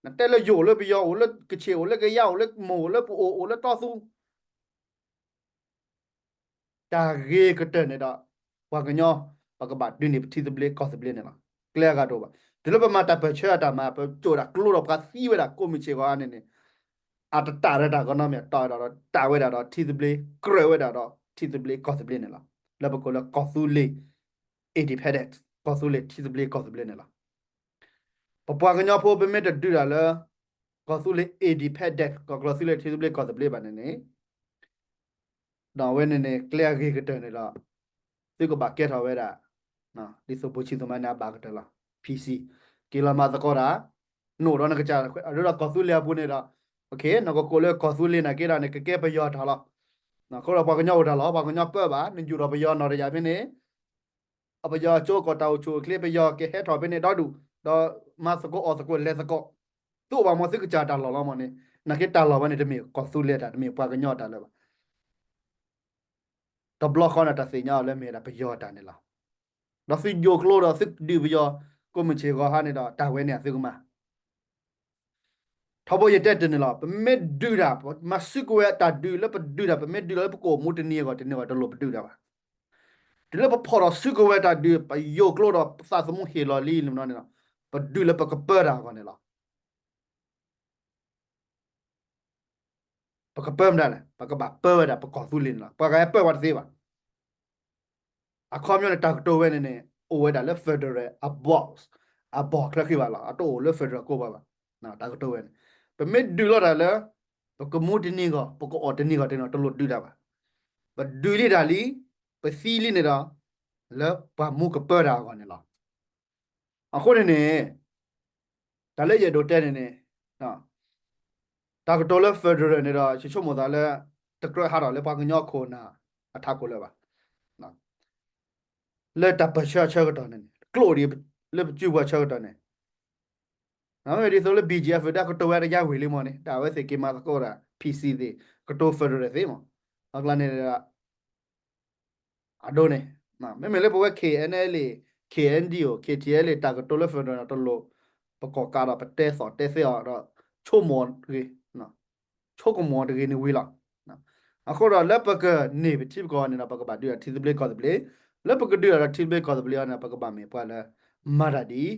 နတဲလၢယိၤအိၣ်လၢပယီၤအိၣ်လၢ ကခ့ၣ်အိၣ်လၢကယါအိၣ်လၢမိၢ်အိၣ်လၢပအိၣ်အိၣ်လၢတီသူ တၢ်ဂ့ၤကတၢၢ်န့ၣ်ဒီး ပှၤကညီ ပကဘၣ်ဒုးန့ၢ်ပထံသဘျ့ကီၢ်သဘျ့န့ၣ်လီၤ. ကျဲအဂၤတအိၣ်ဘၣ်. တုၤလၢပမၤတၢ်ပၢၢ်ဆၢအတၢ်မၤ ပကၠိၣ်ဒၣ်ကျိဒီးပှၤသံဝဲဒၣ်ကိးမုၢ်ဆ့ၣ်ဂီၤန့ၣ်န့ၣ် အတတၢ်ရဲၣ်တၢ်ကီနီတမံၤ တၢ်ဝဲဒၣ်ဒီး တၢ်ဝဲဒၣ်ဒီးထံသဘျ့ ကြၢးဝဲဒၣ်ဒီး ထံသဘျ့ကီၢ်သဘျ့န့ၣ်လီၤ. လၢပကိးလၢကီၢ်သူလ့ၤ independent ကီၢ်သူလ့ၤထံသဘျ့ကီၢ်သဘျ့န့ၣ်လီၤ. ပပှၤကညီဖိပမ့ၢ်တဒုးတၢ်လၢ ကီၢ်သူလ့ၤ independent ကီၢ်သူလ့ၤထံသဘျ့ကီၢ်သဘျ့ဘၣ်န့ၣ်န့ၣ် ဒီးအဝဲန့ၣ်န့ၣ် ကျဲအဂ့ၤကတၢၢ်န့ၣ်ဒီး သုကဘၣ်ကဲထီၣ်ဝဲဒၣ် ဒ်သိးဘိၣ်ဆံးသိးမါန့ၣ်အဘၣ်ကတၢၢ်လီၤ. P C က့ၤလီၤမၤသကိးတၢ် နအိၣ်ဒီးနကစၢ် အဒိဒီးကီၢ်သူလ့ၤအပူၤန့ၣ်ဒီး နကကိးလၢကီၢ်သူလ့ၤနာ်က့ဒီးန့ၣ် ကကဲပယီၤတၢ်လီၤ. အဃိဒီးပှၤကညီအိၣ်တၢ်လီၢ် ပှၤကညီပၢဘၣ် နယူာ်ဒီးပယီၤနီၢ်တယၢ်ဖဲန့ၣ် အပယီၤကၠိကီၢ်တၢ်အိၣ်ဆူၣ်အိၣ်ချ့ ပယီၤကဟဲထီၣ်ဖဲန့ၣ်ဒီဒူၣ် ဒီးမၤသကိးအီၣ်သကိးလဲၤသကိး သုအိၣ်ဘၣ်မ့ၢ်သုကစၢ်တၢ်လီၢ်လီၤမ့ၢ်န့ၣ် နာ်က့တၢ်လီၢ်ဝဲန့ၣ် တမ့ၢ်ကီၢ်သူလ့ၤတၢ် တမ့ၢ်ပှၤကညီတၢ်လၢၤဘၣ်. တဘျီဃီန့ၣ် တၢ်သ့ၣ်ညါအီၤလၢမ့ၢ်ဒၣ်ပယီၤတၢ်န့ၣ်လီၤ. ဒီးသုယိၤကျိဒီးသုဒုးပယီၤ ကိးမုၢ်ဆ့ၣ်ဂီၤဟါန့ၣ်ဒီး တၢ်ဝဲန့ၣ်သုကမၤ ထီဘိယတဲတန့ၣ်လီၤ. ပမ့ၢ်ဒုးတၢ် မၤစုကဝဲၤတၢ်ဒုးလၢပဒုးတၢ် ပမ့ၢ်ဒုးလၢပကအိၣ်မူတနံၤအဂီၢ်တနံၤအဂီၢ် တလိၣ်ပဒုးတၢ်ဘၣ်. တုၤလၢပဖီၣ်ထီၣ်စုကဝဲၤတၢ်ဒုး ပယိၤကျိဒီးပသးသမူဟ့ၣ်လီၤလံန့ၣ်လီၤန့ၣ်လီၤ. ပဒုးလၢပကပၢတၢ်အဂီၢ်န့ၣ်လီၤ. ပကပၢမတၤလဲၣ် ပကဘၣ်ပၢဝဲဒၣ်ပကီၢ်သူလ့ၤန့ၣ်လီၤ. ပှၤဂၤဟဲပၢပှၤတသ့ဘၣ်. အခီပညီန့ၣ် တၢ်ကတိၤဝဲန့ၣ်န့ၣ် အိၣ်ဝဲဒၣ်လၢ federal အဘီၣ် အဘီၣ်ချၢဃံဘၣ်လီၤ. အတအိၣ်လၢ federal ကိးဘၣ်ဘၣ်. တၢ်ကတိၤဝဲန့ၣ် ပမ့ၢ်ဒုးလိာ်တၢ်လၢ ပကမူတနံၤဂီၢ် ပကအိၣ်တနံၤဂီၢ်တနံၤဂီၢ် တလိၣ်ဒုးတၢ်ဘၣ်. ပဒုးလံတၢ်လံ ပသံလံန့ၣ်ဒီး လၢပှၤမူကပၢတၢ်အဂီၢ်န့ၣ်လီၤ. အဃိန့ၣ်န့ၣ် တၢ်လၢယအဲၣ်ဒိးတဲန့ၣ်န့ၣ် တၢ်ကတိၤလၢ federal န့ၣ်ဒီး ယဆိကမိၣ်သးလၢ တကြၢးဟးထီၣ်လၢပှၤကညီခိၣ်နၢ်အထးခိၣ်လၢၤဘၣ်. လၢတၢ်ပၢၢ်ဆၢဆၢကတီၢ်န့ၣ်န့ၣ် ကျိၣ်ဒ်လၢပစုပှၤဆၢကတီၢ်န့ၣ် မ့ၢ်ဒ်သိးလၢ B G F ဒၣ်ကတိၤဝဲတယါဝံၤလံမ့ၢ်န့ၣ် တၢ်အဝဲသ့ၣ်က့ၤမၤသကိးဒၣ် P C သ့ၣ် ကတိၤ federal သ့ၣ်မ့ၢ် အကျါန့ၣ် အဒိန့ၣ် မ့မ့ၢ်လၢပဝဲ K N L A, K N D O, K T L A တၢ်ကတိၤလၢ federal န့ၣ် တလိၣ်ပကိးကးဒီးပတဲသီၣ်တဲသ့အီၤဒီး ဆိကမိၣ်တဂ့ၤ, ဆိကမိၣ်တဂ့ၤန့ၣ်ဝံၤလီၤ. အဃိဒီးလၢပကန့ၢ်ပထံပကီၢ်န့ၣ်ဒီး ပကဘၣ်ဒုးဒီးထံသဘျ့ကီၢ်သဘျ့, လၢပကဒုးဒီးထံသဘျ့ကီၢ်သဘျ့အီၤန့ၣ် ပကဘၣ်မ့ၢ်ပှၤလၢ မၤတၢ်ဒ်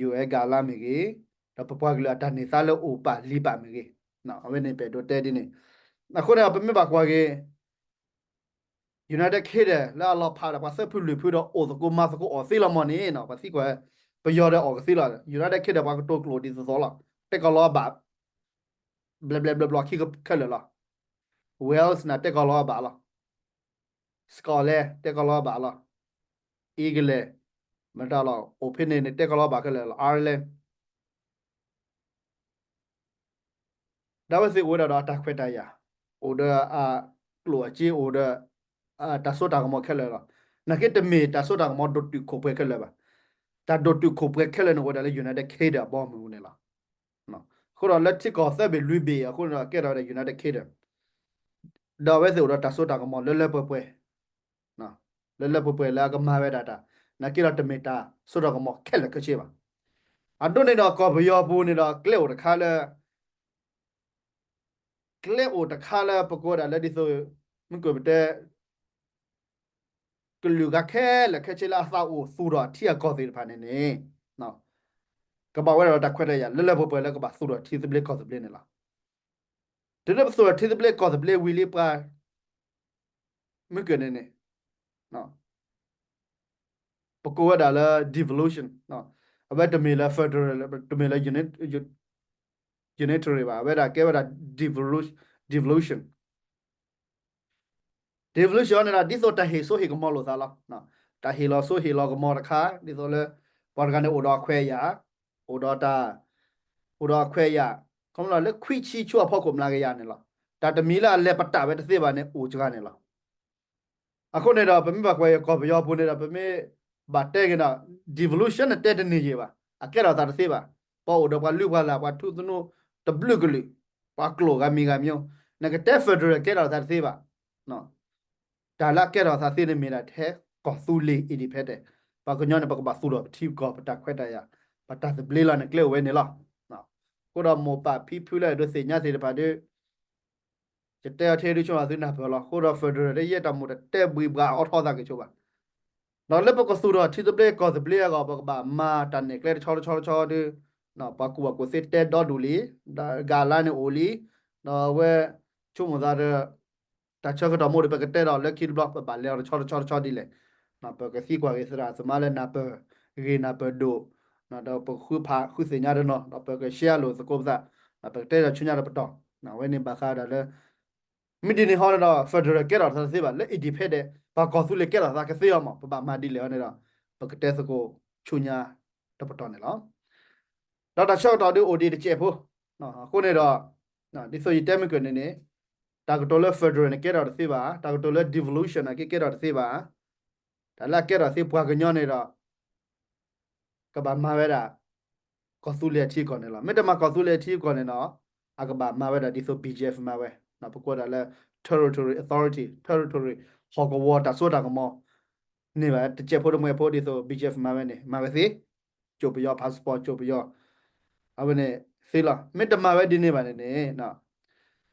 U N ကလါမ့ၢ်ဂ့ၤ, ဒီးပပှၤကလုာ်အတၢ်န့ၢ်သါလၢအိၣ်ပာ်လံၤပာ်မ့ၢ်ဂ့ၤ, အဝဲန့ၣ်ပအဲၣ်ဒိးတဲဒ်န့ၣ်. အဃိန့ၣ် ပမ့ၢ်ဘၣ်ကွၢ်က့ၤ United Kingdom လၢအလီၤဖးဒီးပှၤသၢဖုလွံၢ်ဖုဒီးအိၣ်သကိးမၤသကိးအီၤသ့လီၤမ့ၢ်န့ၣ် ပသံကွၢ် ပယီၤဒီးအီၣ်ကသ့လီၤ. United Kingdom ပှၤကတိၤကျိာ်ဒ်သိးသိးလီၤ. တဲကီၢ်လီၤဘၣ် ဘျဲဘျဲဘျီဘျီခံခဲလၢာ်လီၤ. Wales န့ၣ် တဲကီၢ်လီၤဘၣ်လီၤ. Scotland တဲကီၢ်လီၤဘၣ်လီၤ. England မတၤလီၤ အိၣ်ဖဲန့ၣ်န့ၣ် တဲကီၢ်လီၤဘၣ်ခဲလၢာ်လီၤ. Ireland ဒၣ်ဝဲသ့ၣ်အိၣ်ဝဲဒၣ်ဒီးအတၢ်ခွဲးတၢ်ယာ်, အိၣ်ဒီးအကျိၣ်အစ့ အိၣ်ဒီးတၢ်စိတၢ်ကမီၤခဲလၢာ်လီၤ. နာ်က့တမ့ၢ်တၢ်စိတၢ်ကမီၤဒိၣ်တုာ်ခိၣ်ပှဲၤခဲလၢာ်ဘၣ်. တၢ်ဒိၣ်တုာ်ခိၣ်ပှဲၤခဲလၢာ်န့ၣ်အိၣ်ဝဲဒၣ်လၢ United Kingdom အဘီအမုၢ်ပူၤန့ၣ်လီၤ. အဃိဒီးလၢထံကီၢ်သၢဘ့ၣ်လွံၢ်ဘ့ၣ်အဃိန့ၣ်ဒီး ကဲထီၣ်ဝဲဒၣ် United Kingdom ဒီးအဝဲသ့ၣ်အိၣ်ဒီးတၢ်စိတၢ်ကမီၤလၢလၢပှဲၤပှဲၤ လၢလၢပှဲၤပှဲၤလၢအကမၤဝဲဒၣ်တၢ်, နာ်က့ဒီးတမ့ၢ်တၢ်စိတၢ်ကမီၤခဲလၢာ်ခဲဆ့ဘၣ်. အဒိန့ၣ်ဒီးကီၢ်ပယီၤပူၤန့ၣ်ဒီး ကျဲအိၣ်တခါလၢ ကျဲအိၣ်တခါလၢပကိးဝဲဒၣ်လၢဒ်သိး မ့ၢ်ကွၢ်ပတဲ ကလုာ်ဂၤခဲလၢာ်ခဲဆ့လၢအသးအိၣ်သူၣ်ထီၣ်ထံအကီၢ်သ့ၣ်တဖၣ်န့ၣ်န့ၣ် ကဘၣ်ဝဲဒၣ်တၢ်ခွဲးတၢ်ယာ်လၢလၢပှဲၤပှဲၤလၢကဘၣ်သူၣ်ထီၣ် ထံသဘျ့ကီၢ်သဘျ့န့ၣ်လီၤ. တုၤလၢပသူၣ်ထီၣ်ထံသဘျ့ကီၢ်သဘျ့ဝံၤလံပှၤ မ့ၢ်ကွၢ်န့ၣ်န့ၣ် ပကိးဝဲဒၣ်လၢ devolution, အဝဲတမ့ၢ်လၢ federal တမ့ၢ်လၢ unitary ဘၣ်, အဝဲဒၣ်ကဲဝဲဒၣ် devolution, devolution, devolution န့ၣ်ဒီး ဒ်သိးတၢ်ဟ့ၣ်စိဟ့ၣ်ကမီၤလိာ်သးလီၤ. တၢ်ဟ့ၣ်လီၤစိဟ့ၣ်လီၤကမီၤတခါ ဒ်သိးလၢ ပှၤတဂၤန့ၣ်အိၣ်ဒီးအခွဲးအယာ်, အိၣ်ဒီးတၢ်, အိၣ်ဒီးအခွဲးအယာ်, ခီမ့ၢ်လၢခွံဆံဆူအဖီခိၣ်မျးကယၤန့ၣ်လီၤ. တၢ်တမံၤလၢအလဲၤပတာ်ဝဲတသ့ဘၣ်န့ၣ် အိၣ်စှၤန့ၣ်လီၤ. အဃိန့ၣ်ဒီး ပမ့ၢ်ဘၣ်ကွၢ်ကီၢ်ပယီၤပူၤန့ၣ်ဒီး ပမ့ၢ်ဘၣ်တဲက့ၤဒီး devolution န့ၣ်တဲတန့ၢ်ယံာ်ဘၣ်, အကဲထီၣ်သးတသ့ဘၣ်. ပှၤအိၣ်ဒီးပှၤလုၢ်ပှၤလၢ် ပှၤထူသနူတဘျုးကလုာ်, ပှၤကျိာ်ဂၤမံၤဂၤမံၤ, နကတဲ federal ကဲထီၣ်သးတသ့ဘၣ်. တၢ်လၢအကဲထီၣ်သးသ့န့ၣ်မ့ၢ်ဒၣ်ထဲကီၢ်သူလ့ၤ independent, ပှၤကညီန့ၣ် ပကဘၣ်သူၣ်ထီၣ်ပထံပကီၢ် ပတၢ်ခွဲးတၢ်ယာ်, ပတၢ်သဘျ့လီၤန့ၣ် ကျဲအိၣ်ဝဲန့ၣ်လီၤ. အဃိဒီးမိၢ်ပၢ်ဖံဖုလၢအဲၣ်ဒိးသ့ၣ်ညါသ့ၣ်တဖၣ်ဒီး ယတဲအီၤထဲဒုးဆိကမိၣ်သုနၢ်ပၢၢ်လီၤ. အဃိဒီး federal တယဲၢ်တၢ်မူးတတဲဘှံးဘှးအီထီသးက့ၤဆိဘၣ်. ဒီးလၢပကသူၣ်ထီၣ်ထံသဘျ့ကီၢ်သဘျ့အဂီၢ် ပကဘၣ်မၤတၢ်နဲၣ်ကျဲတဆီတဆီတဆီဒီး ပှၤကူၣ်ဘၣ်ကူၣ်သ့တဲဒီဒူၣ်လံ, ဒီးဂၤလါန့ၣ်အိၣ်လံ, ဒီးအဝဲဆိကမိၣ်သးဒီး တၢ်ဆၢကတီၢ်မ့ၢ်အိၣ်ဒီး ပကတဲဒီးလၢခံတဘျီ ပဘၣ်လဲၤအီၤတဆီတဆီတဆီဒ်လဲၣ်. ပကသံကွၢ်က့ၤသရၣ်သမါလၢနၢ်ပၢၢ်ဂ့ၤနၢ်ပၢၢ်ဒိၣ်, ဒီးပဃုဖးဃုသ့ၣ်ညါတနီၤ, ဒီးပကရှဲလိာ်သကိးပသး, ပကတဲဒီးဆူညါတပတီၢ်, အဝဲန့ၣ်ဘၣ်ဃးဒီးလၢ မ့ၢ်ဒ်န့ၣ်ဟီန့ၣ်ဒီး federal ကဲထီၣ်သးတသ့ဘၣ်, လၢ independent ပှၤကီၢ်သူလ့ၤကဲထီၣ်သးကသ့အီၤမး, ပဘၣ်မၤဒ်လဲၣ်ဟီန့ၣ်ဒီး ပကတဲသကိးဆူညါတပတီၢ်န့ၣ်လီၤ. ဒီးတၢ်ဆၢကတီၢ်ဒုးအိၣ်ဒံးတစဲးဖိ, အဃိန့ၣ်ဒီး ဒ်သိးယတဲမုၢ်ကၢၢ်န့ၣ်န့ၣ် တၢ်ကတိၤလၢ federal န့ၣ် ကဲထီၣ်တသ့ဘၣ်, တၢ်ကတိၤလၢ devolution န့ၣ် ကဲထီၣ်တသ့ဘၣ်, တၢ်လၢအကဲထီၣ်သ့ပှၤကညီန့ၣ်ဒီး ကဘၣ်မၤဝဲဒၣ် ကီၢ်သူလ့ၤအထံအကီၢ်န့ၣ်လီၤ. မ့ၢ်တမၤကီၢ်သူလ့ၤအထံအကီၢ်န့ၣ်ဒီး အကဘၣ်မၤဝဲဒၣ်ဒ်သိး B G F မၤဝဲ, ပကိးဒၣ်လၢ territory authority, territory ဟီၣ်ကဝီၤတၢ်စိတၢ်ကမီၤ န့ၢ်ဘၣ် တစဲးဖိတမှဲးဖိဒ်သိး B G F မၤဝဲန့ၣ် မၤဝဲသ့, ကၠိပယီၤ passport ကၠိပယီၤ, အဝဲန့ၣ်သ့လီၤ. မ့ၢ်တမၤဝဲဒ်န့ၣ်ဘၣ်န့ၣ်န့ၣ်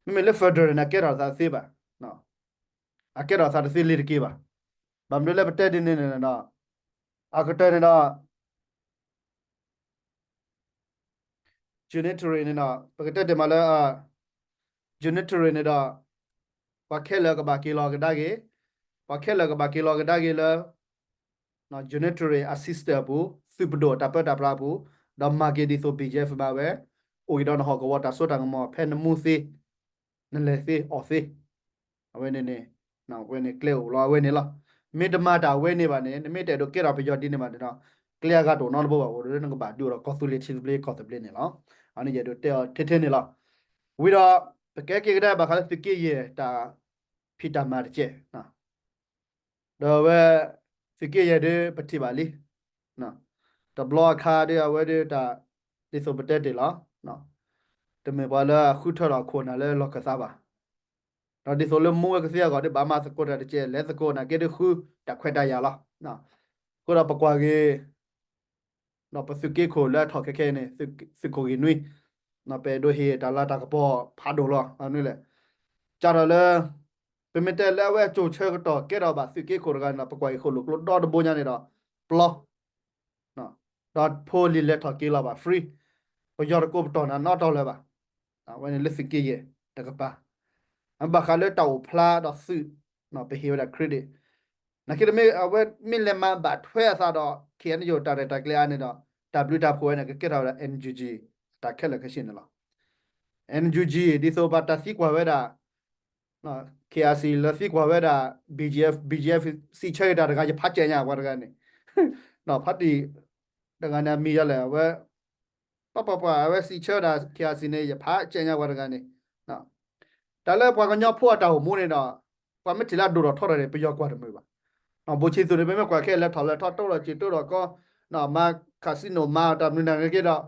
မ့မ့ၢ်လၢ federal န့ၣ် အကဲထီၣ်သးသ့ဘၣ်, အကဲထီၣ်သးတသ့လ့ၤတက့ၢ်ဘၣ်. ဘၣ်မနုၤလၢပတဲဒ်န့ၣ်န့ၣ်ဒီး အကတၢၢ်န့ၣ်ဒီး unitary န့ၣ်ဒီး ပကတဲတ့ၢ်မးလၢ unitary န့ၣ်ဒီး ပှၤခဲလၢာ်ကဘၣ်က့ၤလီၤကဒါက့ၤ, ပှၤခဲလၢာ်ကဘၣ်က့ၤလီၤကဒါက့ၤလၢ unitary အ system အပူၤ, သုးပဒိၣ်တၢ်ပၢတၢ်ပြးအပူၤ, ဒီးမၤက့ၤဒ်သိး B G F မၤဝဲ, အိၣ်က့ၤဒီးနဟီၣ်ကဝီၤတၢ်စိတၢ်ကမီၤ ဖဲနမူသ့ နလဲၤသ့အီၣ်သ့, အဝဲန့ၣ်န့ၣ် အဝဲန့ၣ်ကျဲအိၣ်လီၤအဝဲန့ၣ်လီၤ. မ့ၢ်တမၤတၢ်ဝဲန့ၣ်ဘၣ်န့ၣ် နမ့ၢ်တအဲၣ်ဒိးကဲထီၣ်ပယီၤဒ်န့ၣ်ဘၣ်န့ၣ်ဒီး ကျဲအဂၤတအိၣ်နီတဘိဘၣ် အိၣ်ဒီးနကဘၣ်ဒုးအိၣ်ဒီးကီၢ်သူလ့ၤထံသဘျ့ကီၢ်သဘျ့န့ၣ်လီၤ. အန့ၣ်ယအဲၣ်ဒိးတဲအီၤထဲထဲန့ၣ်လီၤ. ဝံၤဒီး ပကဲက့ၤကဒါဘၣ်ဃးလၢသုးက့ယဲၢ်တၢ်ဖံးတၢ်မၤတကဲး ဒီးအဝဲ သုးက့ယဲၢ်ဒုး ပထံၣ်ဘၣ်လံ. တဘျီအခါဒုး အဝဲဒုးတၢ် ဒ်သိးပတဲတ့ၢ်လီၤ. တမ့ၢ်ပှၤလၢအဃုထၢထီၣ်ခိၣ်နၢ်လၢလီၢ်ခၢၣ်သးဘၣ်. ဒီးဒ်သိးလၢမူဝဲကသ့အဂီၢ်ဒုး ဘၣ်မၤသကိးတၢ်တကဲး လဲၤသကိးနာ်က့ဒုးဃုတၢ်ခွဲးတၢ်ယာ်လီၤ. အဃိဒီးပကွၢ်က့ၤ ဒီးပသုးက့ခိၣ်လၢအထီၣ်ခဲခဲအံၤန့ၣ် သုးခိၣ်ဂ့ၢ်နွံ ပအဲၣ်ဒိးဟ့ၣ်တၢ်လၤတၢ်ကပီၤဖးဒိၣ်လီၤ. အန့ၣ်လဲၣ် ကၢ်ထီၣ်လၢ ပမ့ၢ်တဲလၢအဝဲအစိၤဆၢကတီၢ်ကဲထီၣ်ဘၣ်သုးက့ခိၣ်တဂၤန့ၣ်ဒီး ပကွၢ်အံၤဃိၣ်လိာ်ကျိဒီတဘိညါန့ၣ်ဒီး ပျီ ဒီးဖိလံၤလဲၤထီၣ်က့ၤလီၤဘၣ် free, ပယီၤတကိးပတီၢ်နၤနီတတီၤလၢၤဘၣ်. အဝဲန့ၣ်လၢသုးက့ယဲၢ်တကပၤ အဘၣ်ဃးလၢတၢ်အိၣ်ဖျါဒီးသုး ပဟ့ၣ်ဝဲဒၣ် credit နာ်က့တမ့ၢ်အဝဲမ့ၢ်လဲၤမၤဘၣ်ထွဲအသးဒီး ခ့ၣ်အဲၣ်ယူၣ် တၢ်ရဲၣ်တၢ်ကျဲၤအါန့ၣ်ဒီး တၢ်ဘျုးတၢ်ဖှိၣ်ဝဲန့ၣ် ကကဲထီၣ်ဝဲဒၣ် NUG အတၢ်ခဲလၢာ်ခဲဆ့န့ၣ်လီၤ. NUG ဒ်သိးပှၤတၢ်သံကွၢ်ဝဲဒၣ် KIC လၢသံကွၢ်ဝဲဒၣ် BGF, BGF စံးဆၢက့ၤတၢ်တဂၤ ယဖးစဲးညါပှၤတဂၤန့ၣ် ဖးတံၢ်တဂၤန့ၣ် အမံၤယလဲၣ် အဝဲ ပပပှၤအဝဲစံးဆၢဒၣ် KIC န့ၣ် ယဖးစဲးညါပှၤတဂၤန့ၣ် တၢ်လၢပှၤကညီဖိအတၢ်အိၣ်မူန့ၣ်ဒီး ပှၤမ့ၢ်ထံၣ်လၢအဒိၣ်ထီၣ်ထီထီၣ်န့ၣ် ပယီၤကွၢ်တမုာ်ဘၣ်. ဘိၣ်ဆံသူးန့ၣ် ပမ့ၢ်ကွၢ်ခဲအံၤ လဲၤထီၣ်လဲၤထီ တိၢ်ဒီးစံာ်တိၢ်ဒီးကီ, မၤ casino မၤတၢ်မနုၤနာ်က့ဒီး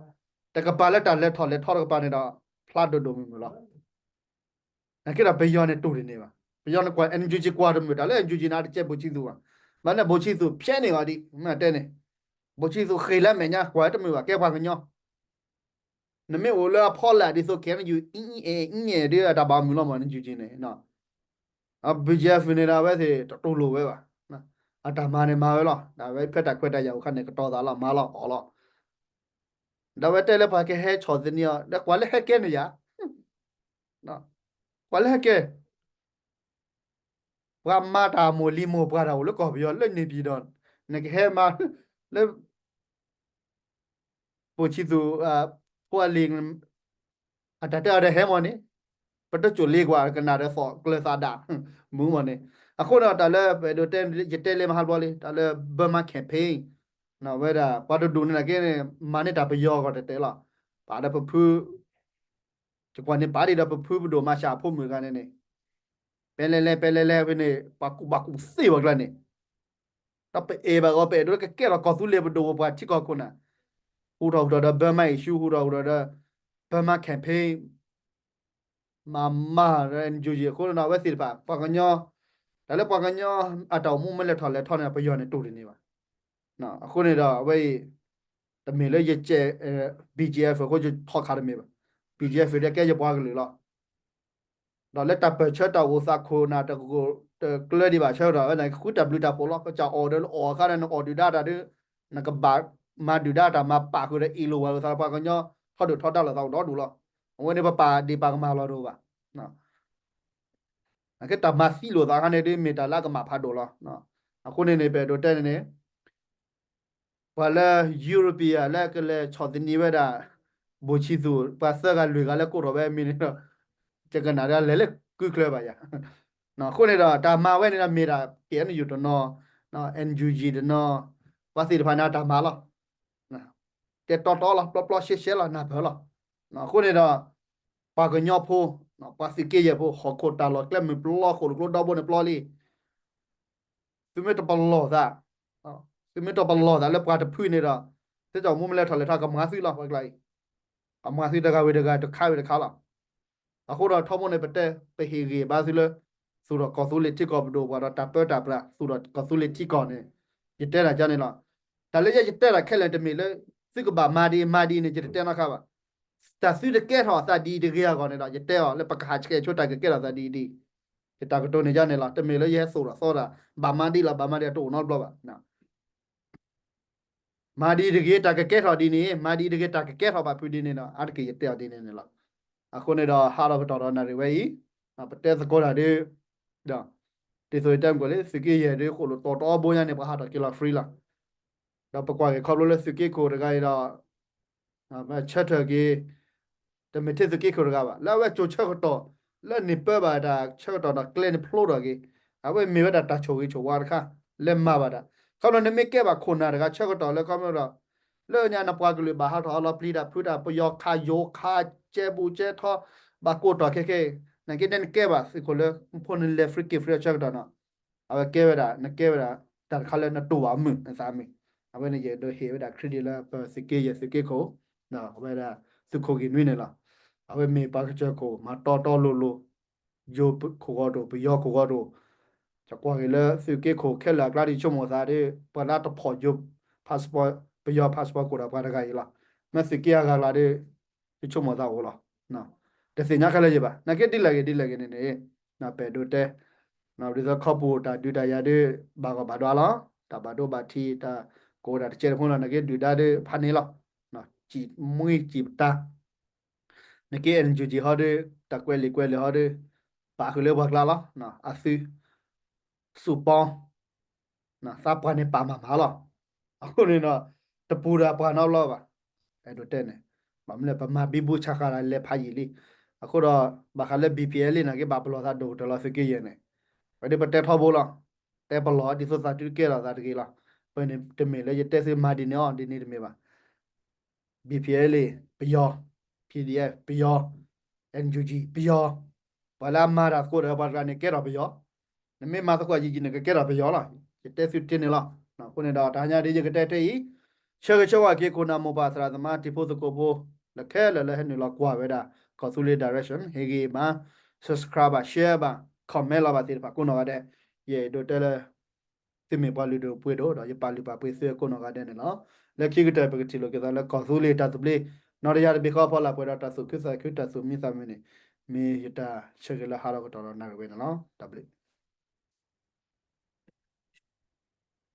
တကပၤလၢတၢ်လဲၤထီၣ်လဲၤထီတကပၤန့ၣ်ဒီး ဖျါဒိၣ်ဒိၣ်မုၢ်မုၢ်လီၤ. နာ်က့ဒီးပယီၤန့ၣ်တူၢ်တန့ၢ်ဘၣ်. ပယီၤန့ၣ်ကွၢ် NUG ကွၢ်တမုာ် တၢ်လၢ NUG န့ၣ် အတကဲဘိၣ်ဆံသူးဘၣ်. ဘၣ်န့ၣ်ဘိၣ်ဆံသူးဖျဲးန့ၢ်ဂီၤဒံး မ့ၢ်တဲန့ၣ် ဘိၣ်ဆံသူးဃ့လၢမဲာ်ညါ ကွၢ်တမုာ်ဘၣ် ကဲပှၤကညီ နမ့ၢ်အိၣ်လၢအဖီလာ်ဒ်သိး KNU အံၤအံၤအံၤဒ်အတၢ်ဘၣ်မုာ်လီၤမး NUG န့ၣ် BGF န့ၣ်ဒီးအဝဲသ့ၣ်တတူၢ်လိာ်ဝဲဘၣ်. အတၢ်မၤန့ၣ်မၤဝဲလီၤ. ဒ်ဝဲဖဲတၢ်ခွဲးတၢ်ယာ်အိၣ်ခါန့ၣ် ကတီၤသးလီၤ မၤလီၤအီၣ်လီၤ. ဒီးဝဲတဲလၢပှၤကဟဲဆီၣ်သနံးအီၤ ဒီးကွၢ်လၢဟဲကဲန့ၣ်ယၤ ကွၢ်လၢဟဲကဲ ပှၤမၤတၢ်မိၢ်လံၤမိၢ်ပှၢ်တၢ်အိၣ်လၢကီၢ်ပယီၤလၢန့ၣ်ပံၤဒီး နကဟဲမၤလၢ ဘိၣ်ဆံသူး ဖိအလံၤ အတၢ်တဲအီၤဒီးဟဲမးန့ၣ် ပတစိၢ်လ့ကွၢ် ကနၣ်ဒီးသိးကျၢၤသးဒၣ် မုာ်မးန့ၣ် အဃိန့ၣ် တၢ်လၢပအဲၣ်ဒိးတဲ ယတဲလၢမဟါဘျီလံ တၢ်လၢ Burma Campaign ဝဲဒၣ် ပှၤတဒူၣ်န့ၣ်နာ်က့န့ၣ် မၤန့ၢ်တၢ်ပယီၤအဂီၢ်တဲတဲလီၤ. ပာ်ဒီးပဖု ယကွၢ်န့ၣ်ပာ်ဒံးဒီးပဖုပဒိၣ်မၤစၢ်အဖိမုၣ်တဂၤန့ၣ်န့ၣ် ပဲလဲၣ်လဲၣ် ပဲလဲၣ်လဲၣ် ဖဲန့ၣ် ပှၤကူၣ်ဘၣ်ကူၣ်သ့ဝဲကျါန့ၣ် ဒီးပအဲၣ်ဘၣ်ဂီၤ ပအဲၣ်ဒိးလၢကကဲထီၣ်ကီၢ်သူလ့ၤပဒိၣ်ပပှၢ်ထံကီၢ်ခိၣ်နၢ် ဟူးထီၣ်ဟူးထီၣ်ဒီး Burma Issue ဟူးထီၣ်ဟူးထီၣ်ဒီး Burma Campaign မၤမၤဒီး NUG အဃိန့ၣ်ဒီး အဝဲသ့ၣ်တဖၣ် ပှၤကညီ တၢ်လၢပှၤကညီအတၢ်အိၣ်မူမ့ၢ်လဲၤထီၣ်လဲၤထီန့ၣ် ပယီၤန့ၣ်တူၢ်တန့ၢ်ဘၣ်. အဃိန့ၣ်ဒီး အဝဲအံၤ တမ့ၢ်လၢယကဲ BGF အဃိ ယထီခးတမ့ၢ်ဘၣ်. BGF ဒီးကဲယပှၤကလုာ်လီၤ. ဒီးလၢတၢ်ပၢၢ်ဆၢတၢ်အိၣ်သးခိၣ်နၢ်တကျၢၤဒံးဘၣ်ဆၢကတီၢ် ဝဲန့ၣ် ဃုတၢ်ဘျုးတၢ်ဖှိၣ်လီၤ. ပကစၢ်အီၣ်ဒီးအီၣ်အခါန့ၣ် နအီၣ်ဒုၣ်ဒါတၢ်ဒုး နကဘၣ်မၤဒုၣ်ဒါတၢ်မၤပာ်ဃုာ်ဒီးအ့ၣ်လိာ်ဝဲလိာ်သး ပှၤကညီထီဒုၣ်ထီဒါလိာ်သးအိၣ်ဒီဒူၣ်လီၤ. အဝဲန့ၣ်ပပာ်ဒံးပာ်ကမၣ်လီၤတအိၣ်ဘၣ်. အကဲတၢ်မၤသံလိာ်သးခါန့ၣ်ဒ်မ့ၢ်တၢ်လၢအကမၣ်ဖးဒိၣ်လီၤ. အဃိန့ၣ်န့ၣ် ပအဲၣ်ဒိးတဲန့ၣ်န့ၣ် ပှၤလၢ European လၢကလဲၤဆီၣ်သနံးဝဲဒၣ် ဘိၣ်ဆံးသူၣ် ပှၤသၢဂၤလွံၢ်ဂၤလၢကိးထီၣ်ဝဲအမံၤန့ၣ်ဒီး ယကနၣ်ဒ်လဲၣ်လၢကုချၢဘၣ်ယၤ. အဃိန့ၣ်ဒီး တၢ်မၤဝဲန့ၣ်ဒီးမ့ၢ်ဒၣ် K N U တနီၤ, N U G တနီၤ, ပှၤသ့ၣ်တဖၣ်န့ၣ်တၢ်မၤလီၤ. တဲတီတီလီၤ, ပျီပျီရှဲရှဲလီၤ, နၢ်ပၢၢ်လီၤ. အဃိန့ၣ်ဒီး ပှၤကညီဖိ, ပှၤသုးက့ယဲၢ်ဖိ ဟီၣ်ခိၣ်တၢ်လီၢ်ကျဲမုၢ်ပျီ ဃိၣ်လိာ်ကျိဒီဘိန့ၣ်ပျီလံ. သုမ့ၢ်တပလီၢ်သး, သုမ့ၢ်တပလီၢ်သးလၢပှၤတဖုန့ၣ်ဒီး သုတၢ်မူမ့ၢ်လဲၤထီၣ်လဲၤထီ ကမၤသုလီၤ ပှၤကျါအံၤ, ကမၤသုတဂၤဝံၤတဂၤ တခါဝံၤတခါလီၤ. အဃိဒီးထီဘိန့ၣ် ပတဲ ပဟ့ၣ်ဂံၢ်ဘါသုလၢ သူၣ်ထီၣ်ကီၢ်သူလ့ၤထံကီၢ်ပဒိၣ် ပှၤဒီးတၢ်ပၢတၢ်ပြး သူၣ်ထီၣ်ကီၢ်သူလ့ၤထံကီၢ်န့ၣ် ယတဲတၢ်ကန့ၣ်လီၤ. တၢ်လၢယဲယတဲတၢ်ခဲလၢာ်တမ့ၢ်လၢ သုကဘၣ်မၤဒ်အံၤမၤဒ်အံၤန့ၣ် ယတတဲနီတခါဘၣ်. တၢ်သုတကဲထီၣ်အသးဒ်အံၤတဂ့ၤအဂီၢ်န့ၣ်ဒီး ယတဲအီၤလၢပကဟးဆှဲးဆိတၢ်ကကဲထီၣ်သးဒ်အံၤဒ်အံၤ, ယတၢ်ကတိၤန့ၣ်ယန့ၣ်လီၤ. တမ့ၢ်လၢယဟဲသိၣ်ထီၣ်သီတၢ် ဘၣ်မၤဒ်လီၤ ဘၣ်မၤဒ်အတအိၣ်နီတဘျီဘၣ်. မၤဒ်အံၤတဂ့ၤ တၢ်ကကဲထီၣ်ဒ်န့ၣ်, မၤဒ်အံၤတဂ့ၤ တၢ်ကကဲထီၣ်ဘၣ်ဖုးဒ်န့ၣ်ဒီး အါတက့ၢ်ယတဲအီၤဒ်န့ၣ်န့ၣ်လီၤ. အဃိန့ၣ်ဒီး ဟးထီၣ်ကတီၢ်ဒီးနၣ်ရံၣ်ဝဲအံၤ, ပတဲသကိးတၢ်ဒီး ဒ်သိးယတဲမုၢ်ကီၢ်လံ သုးက့ယဲၢ်ဒီး ဃိၣ်လိာ်တီတီဘိညါန့ၣ် ပှၤဟးထီၣ်က့ၤလီၤ free လီၤ. ဒီးပကွၢ်က့ၤခီဖျိလၢသုးက့ခိၣ်တဂၤအံၤဒီး ဆၢထၢၣ်က့ၤ တမ့ၢ်ထဲသုးက့ခိၣ်တဂၤဘၣ် လၢအဝဲကၠိၤဆၢကတီၢ် လၢန့ၣ်ပၢဘၣ်တၢ်ဆၢကတီၢ်ဒီးကျဲန့ၣ်ဖျိထီၣ်က့ၤ, အဝဲမ့ၢ်ဝဲဒၣ်တၢ်ဆိၣ်ဂ့ၤဆိၣ်ဝါတခါ လၢမၤဘၣ်တၢ်, ခီဖျိနမ့ၢ်ကဲဘၣ်ခိၣ်နၢ်တဂၤဆၢကတီၢ်လၢခီဖျိဒီး လၢညါနပှၤကလုာ်ဘၣ်ဟးထီၣ်ဟးလီၤပျံၤတၢ်ဖုးတၢ် ပယီၤခးယိၤခးကဲဘူးကဲထီ ဘၣ်ကိးတီၢ်ခဲခဲအံၤ နက့နကဲဘၣ်သုးခိၣ်လၢ ဖိနလဲၤ free က့ၤ free ဆၢကတီၢ်နီၤ အဝဲကဲဝဲဒၣ် နကဲဝဲဒၣ် တၢ်တခါလၢနတိၢ်ဘၣ်မုာ်နသးမုာ်, အဝဲန့ၣ်ယအဲၣ်ဒိးဟ့ၣ်ဝဲဒၣ် credit လၢပသုးက့ယဲၢ်သုးက့ခိၣ်, အဝဲဒၣ်သုးခိၣ်ဂ့ၢ်နွံန့ၣ်လီၤ. အဝဲမ့ၢ်ပှၤကစၢၢ်ခိၣ် မၤတီတီလိၤလိၤ, ယိၤခိၣ်ဂီၤဒိၣ် ပယီၤခိၣ်ဂီၤဒိၣ်, ယကွၢ်က့ၤလၢသုးက့ခိၣ်ခဲလၢာ်အကျါဒီးဆိကမိၣ်သးဒီး ပှၤလၢတဖီၣ်ယိၤ passport ပယီၤ passport ခိၣ်ဒီးပှၤတဂၤအံၤလီၤ. မ့ၢ်သုးက့အဂၤကျါဒီး ယဆိကမိၣ်သးအိၣ်လီၤ. တသ့ၣ်ညါခဲလၢာ်ယံၤဘၣ်. နာ်က့ဒ်လဲၣ်ဂ့ၤဒ်လဲၣ်ဂ့ၤန့ၣ်န့ၣ် ပအဲၣ်ဒိးတဲ ဒ်သိးခီပူၤတၢ်ဒုးတၢ်ယၤဒ် ဘၣ်ဂီၢ်ဘၣ်ဒွါလီၤ. တၢ်ဘၣ်ဒိဘၣ်ထံး တၢ်ကအိၣ်ဒၣ်တကဲတဖိလီၤ. နာ်က့ဒုၣ်ဒါဒ်ဖးန့ၣ်လီၤ. စံၣ်မှံစံၣ်ပတာ် နာ်က့ NUG ဟီဒ် တၢ်ကွဲးလံာ်ကွဲးလဲၢ်ဟီဒ် ပာ်ဃုာ်လၢပှၤကျါလီၤ. အသု စူၢ်ပီ သးပှၢ်န့ၣ်ပာ်မၤမၤလီၤ. အဃိန့ၣ်ဒီး တပူၤဒီးပှၤနီတဘျီဘၣ်. အဲၣ်ဒိးတဲန့ၣ် ဘၣ်မနုၤလဲၣ် ပမၤဘံဘူဆးဃာ်တၢ်လဲၤဖးယံာ်လံ. အဃိဒီး ဘၣ်ဃးလၢ B P L လံ နာ်က့ဘၣ်ပလီၢ်သးဒိၣ်ကတၢၢ်လီၤ သုးက့ယဲၢ်န့ၣ်. ဝဲဒ်ပတဲထီဘိလီၤ. တဲပလီၢ်ဒ်သိးသးဒုးကဲထီၣ်သးတဂ့ၤလီၤ. ပန့ၣ်တမ့ၢ်လၢယတဲသုမၤဒ်န့ၣ်အီၤ ဒ်န့ၣ်တမ့ၢ်ဘၣ်. B P L ပယီၤ, P D F ပယီၤ, N U G ပယီၤ, ပှၤလၢအမၤတၢ်သကိးဒီးပှၤတဂၤန့ၣ် ကဲထီၣ်ပယီၤ, နမ့ၢ်မၤသကိးယံာ်ယံာ်န့ၣ် ကကဲထီၣ်ပယီၤလီၤ. ယတဲသုတ့ၢ်န့ၣ်လီၤ. အဃိန့ၣ်ဒီး တဟါညါဒ်ယကတဲတ့ၢ်အံၤ, ဆၢဂ့ၤဆၢဝါက့ၤခိၣ်နၢ်မိၢ်ပၢ်သရၣ်သမါတံၤဖိသကိးဖိ လၢခဲလၢာ်လၢဟဲနုာ်လီၤကွၢ်ဝဲဒၣ် ကီၢ်သူလ့ၤ direction ဟ့ၣ်ဂံၢ်ဘါ subscribe ဘၣ် share ဘၣ် comment လီၤဘၣ်သ့ၣ်တဖၣ်ကိးနီၢ်ဂၤဒဲး, ယအဲၣ်ဒိးတဲလၢ သုမ့ၢ်ပှၤလုၢ်ဒိၣ်ပှ့ၤဒိၣ်ဒီး ယပာ်လုၢ်ပာ်ပှ့ၤသုကိးနီၢ်ဂၤဒဲးန့ၣ်လီၤ. လၢခံကတၢၢ် ပကထံၣ်လိာ်က့ၤသးလၢကီၢ်သူလ့ၤတၢ်သဘျ့ နီၢ်တယၢ်တဘ့ၣ်ဃီဖီလာ်ပှဲၤဒီးတၢ်သူၣ်ခုသးခုတၢ်သူၣ်မံသးမုာ်န့ၣ် မ့ၢ်ယတၢ်ဆၢဂ့ၤလၢဟါလီၤကတီၢ်ဒီးနၣ်ရံၣ်ဝဲန့ၣ်လီၤ. တၢ်ဘျုး